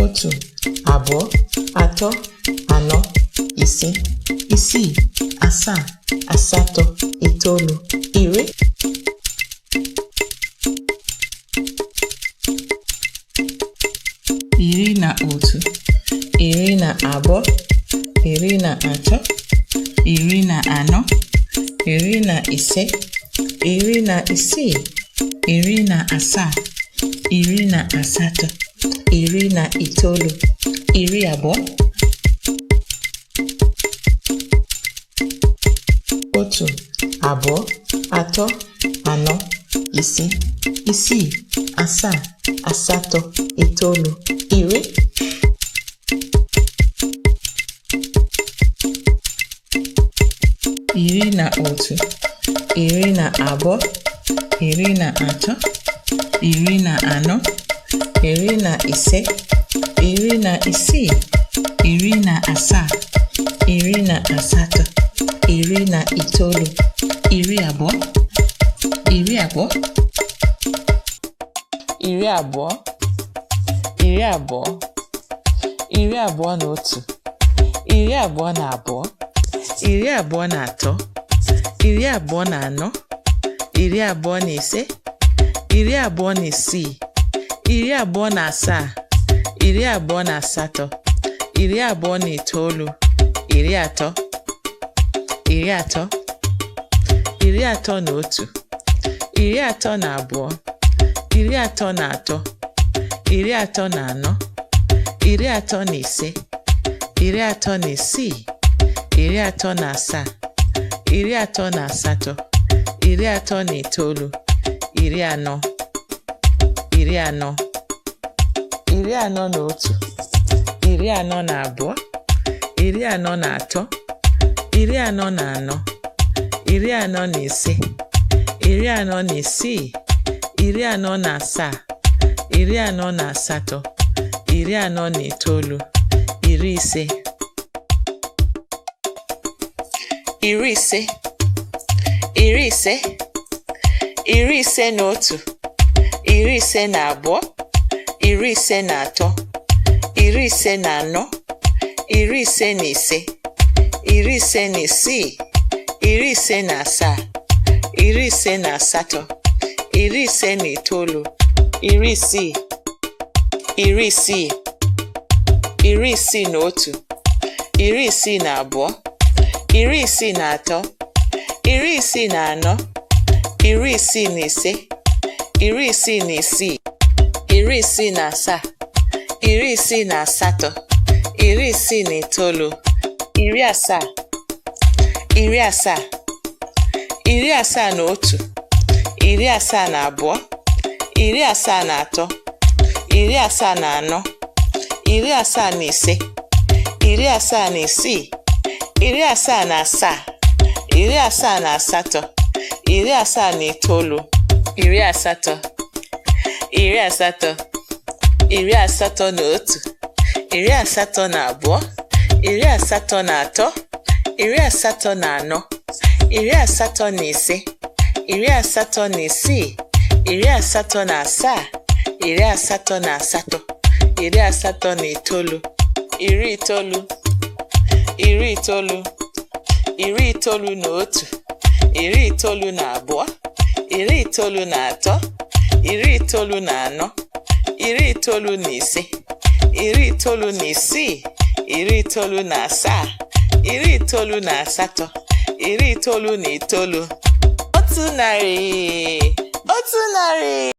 Otu, abụọ, atọ, anọ, ise, isii, asaa, asatọ, itoolu, iri. 11, 12, 13, 14, 15, 16, 17, 18, 19, 20. 1, 2, 3, 4, 5, 6, 7, 8, 9, 10. 11, 12, 13, 14, 15, 16, 17, 18, 19, 20. 20, 20, 20, 21, 22, 23, 24, 25, 26, 27, 28, 29, 30. 30, 31, 32, 33, 34, 35, 36, 37, 38, 39, 40. 40, 41, 42, 43, 44, 45, 46, 47, 48, 49, 50. 50, 50, 51, 52, 53, 54, 55, 56, 57, 58, 59, 60. 60, 61, 62, 63, 64, 65, 66, 67, 68, 69, 70. 70, 71, 72, 73, 74, 75, 76, 77, 78, 79, 80. 80, 81, 82, 83, 84, 85, 86, 87, 88, 89, 90. 90, 91, 92, 93, 94, 95, 96, 97, 98, 99, 100, 100.